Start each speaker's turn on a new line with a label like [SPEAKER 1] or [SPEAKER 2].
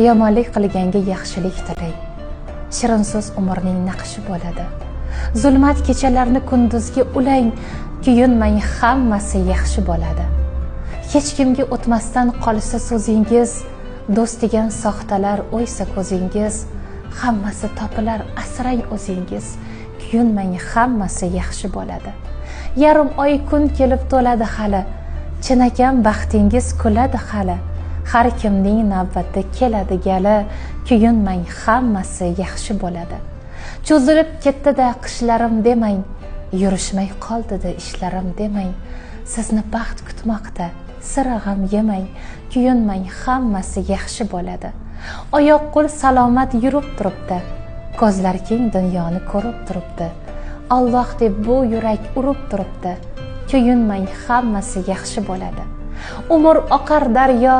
[SPEAKER 1] Yomonlik qilganga yaxshilik tilang. Shirin so'z umrning naqshi bo'ladi. Zulmat kechalarni kunduzga ulang, kuyunmang, hammasi yaxshi bo'ladi. Hech kimga o'tmasdan qolsa so'zingiz, do'st degan soxtalar o'ysa ko'zingiz, hammasi topilar, asrang o'zingiz, kuyunmang, hammasi yaxshi bo'ladi. Yarim oy kun kelib to'ladi hali, chinakam baxtingiz kuladi hali. Har kimning navbati keladi gali, kuyunmang, hammasi yaxshi bo'ladi. Cho'zilib ketdi-da qishlarim demang, yurishmay qoldi-da ishlarim demang. Sizni baxt kutmoqda, sira g'am yemang, kuyunmang, hammasi yaxshi bo'ladi. Oyoq qo'l salomat yurib turibdi, ko'zlar keng dunyoni ko'rib turibdi. Alloh deb bu yurak urib turibdi, kuyunmang, hammasi yaxshi bo'ladi. Umr oqar daryo.